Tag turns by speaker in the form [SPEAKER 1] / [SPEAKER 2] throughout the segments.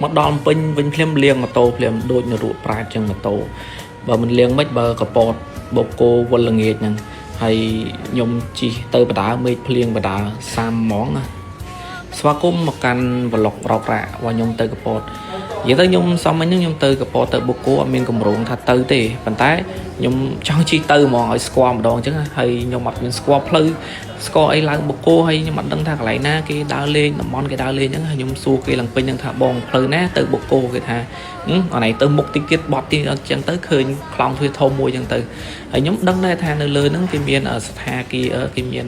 [SPEAKER 1] មកដល់ពេញវិញភ្លាមលាងម៉ូតូភ្លាមដូចនរកប្រាជ្ញចឹងម៉ូតូបើមិនលាងមិនបើកពតបូកគោវល់ល្ងាចហ្នឹងហើយខ្ញុំជិះទៅបដាមេឃភ្លៀងបដា30ហ្មងណាស្វាគមន៍មកកាន់vlog រករ៉ាក់របស់ខ្ញុំទៅកពតនិយាយទៅខ្ញុំសំមិញហ្នឹងខ្ញុំទៅកពតទៅបូកគោអត់មានកម្រងថាទៅទេប៉ុន្តែខ្ញុំចង់ជិះទៅហ្មងឲ្យស្គាល់ម្ដងអញ្ចឹងហើយខ្ញុំអត់មានស្គាល់ផ្លូវស្គាល់អីឡើងបូកគោហើយខ្ញុំអត់ដឹងថាកន្លែងណាគេដើរលេងតំបន់គេដើរលេងអញ្ចឹងហើយខ្ញុំសួរគេឡើងពេញហ្នឹងថាបងផ្លូវណាទៅបូកគោគេថាអឺអានេះទៅមុខតិចទៀតបត់ទៀតអញ្ចឹងទៅឃើញខ្លោងទ្វារធំមួយអញ្ចឹងទៅហើយខ្ញុំដឹងដែរថានៅលើហ្នឹងគេមានស្ថាគារគេមាន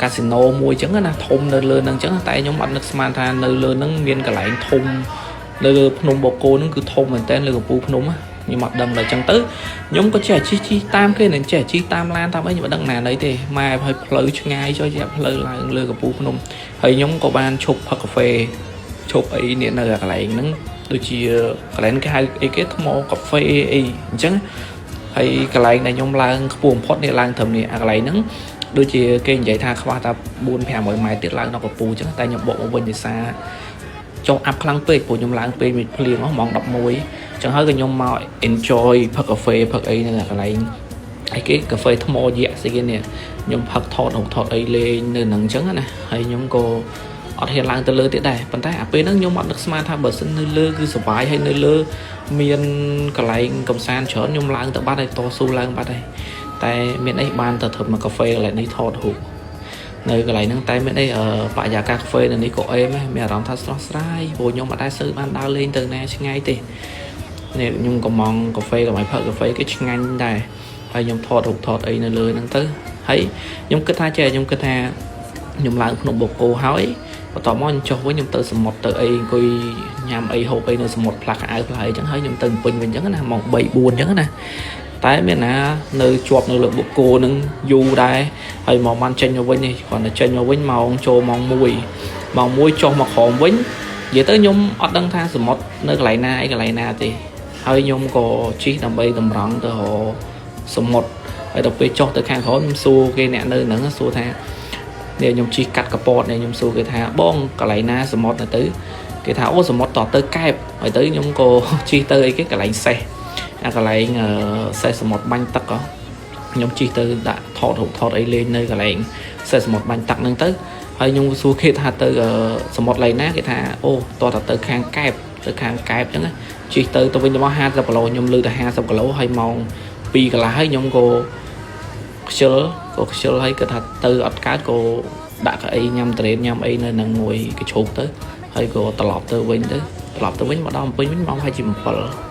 [SPEAKER 1] កាស៊ីណូមួយអញ្ចឹងណាធំនៅលើហ្នឹងអញ្ចឹងតែខ្ញុំអត់នឹកស្មានថានៅលើហ្នឹងមានកន្លែងធំនៅលើភ្នំបូកគោហ្នឹងគឺធំមែនតើលើកំពូលភ្នំខ្ញុំអត់ដឹងដល់អញ្ចឹងទៅខ្ញុំក៏ចេះជិះជិះតាមគេនឹងចេះជិះតាមឡានតាមអីខ្ញុំអត់ដឹងណាណីទេម៉ែហើយផ្លូវឆ្ងាយចុះជាផ្លូវឡើងលើកំពូលភ្នំហើយខ្ញុំក៏បានឈប់ផឹកកាហ្វេឈប់អីនេះនៅកន្លែងហ្នឹងដូចជាកន្លែងគេហៅអីគេថ្មកាហ្វេអីអញ្ចឹងហើយកន្លែងដែលខ្ញុំឡើងខ្ពស់បំផុតនេះឡើងត្រឹមនេះអាកន្លែងហ្នឹងដូចជាគេនិយាយថាខ្វះតែ4 500ម៉ែត្រទៀតឡើងដល់កំពូលអញ្ចឹងតែខ្ញុំបកមកវិញដោយសារចុះអាប់ខ្លាំងពេកព្រោះខ្ញុំឡើងពេកមួយភ្លៀងអស់ម៉ោង11អញ្ចឹងហើយក៏ខ្ញុំមក enjoy ផឹកកាហ្វេផឹកអីនៅកន្លែងអីគេកាហ្វេថ្មយៈស្អីគេនេះខ្ញុំផឹកថតរូបថតអីលេងនៅហ្នឹងអញ្ចឹងណាហើយខ្ញុំក៏អត់ហ៊ានឡើងទៅលើទៀតដែរប៉ុន្តែអាពេលហ្នឹងខ្ញុំអត់នឹកស្មានថាបើសិននៅលើគឺសុបាយហើយនៅលើមានកន្លែងកំសាន្តច្រើនខ្ញុំឡើងទៅបាត់ហើយតស៊ូឡើងបាត់ហើយតែមានអីបានទៅធ្វើមកកាហ្វេកន្លែងនេះថតរូបនៅកន្លែងហ្នឹងតែមានអីបរិយាកាសកាហ្វេនៅនេះក៏អេមដែរមានអារម្មណ៍ថាស្រស់ស្រាយព្រោះខ្ញុំអត់ដែលសូវបានដើរលេងទៅណាឆ្ងាយទេនេះខ្ញុំកំងកាហ្វេកុំឲ្យផឹកកាហ្វេគេឆ្ងាញ់ដែរហើយខ្ញុំថតរូបថតអីនៅលើហ្នឹងទៅហើយខ្ញុំគិតថាចេះខ្ញុំគិតថាខ្ញុំឡើងភ្នំបូកគោហើយបន្ទាប់មកខ្ញុំចុះវិញខ្ញុំទៅសមុទ្រទៅអីអង្គុយញ៉ាំអីហូបអីនៅសមុទ្រផ្លាស់ខោអាវផ្លាស់អីចឹងហើយខ្ញុំទៅពេញវិញចឹងណាម៉ោង3 4ចឹងណាតែមានណានៅជាប់នៅលើបូកគោនឹងយូរដែរហើយមកបានចេញមកវិញនេះគ្រាន់តែចេញមកវិញម៉ោងចូលម៉ោង1ម៉ោង1ចុះមកក្រោមវិញនិយាយទៅខ្ញុំអត់ដឹងថាសមុទ្រនៅកន្លែងណាអីកន្លែងណាទេហើយខ្ញុំក៏ជិះដើម្បីតម្រង់ទៅរកសមុទ្រហើយដល់ពេលចុះទៅខាងក្រោមខ្ញុំសួរគេអ្នកនៅហ្នឹងសួរថានេះខ្ញុំជិះកាត់កពតនេះខ្ញុំសួរគេថាបងកន្លែងណាសមុទ្រទៅគេថាអូសមុទ្រតទៅកែបហើយទៅខ្ញុំក៏ជិះទៅអីគេកន្លែងសេះអាកន្លែងសេះសមុទ្របាញ់ទឹកហ៎ខ្ញុំជិះទៅដាក់ថតរូបថតអីលេងនៅកន្លែងសេះសមុទ្របាញ់ទឹកហ្នឹងទៅហើយខ្ញុំសួរគេថាទៅសមុទ្រឡៃណាគេថាអូតោះតែទៅខាងកែបទៅខាងកែបអញ្ចឹងជិះទៅទៅវិញទៅមក50គីឡូខ្ញុំលើទៅ50គីឡូហើយម៉ោង2កន្លះហើយខ្ញុំក៏ខ្ជិលក៏ខ្ជិលហើយគាត់ថាទៅអត់កើតក៏ដាក់កៅអីញ៉ាំត្រេនញ៉ាំអីនៅនឹងមួយកញ្ជ្រោកទៅហើយក៏ត្រឡប់ទៅវិញទៅត្រឡប់ទៅវិញមកដល់ភ្នំពេញវិញម៉ោងប្រហែលជា7។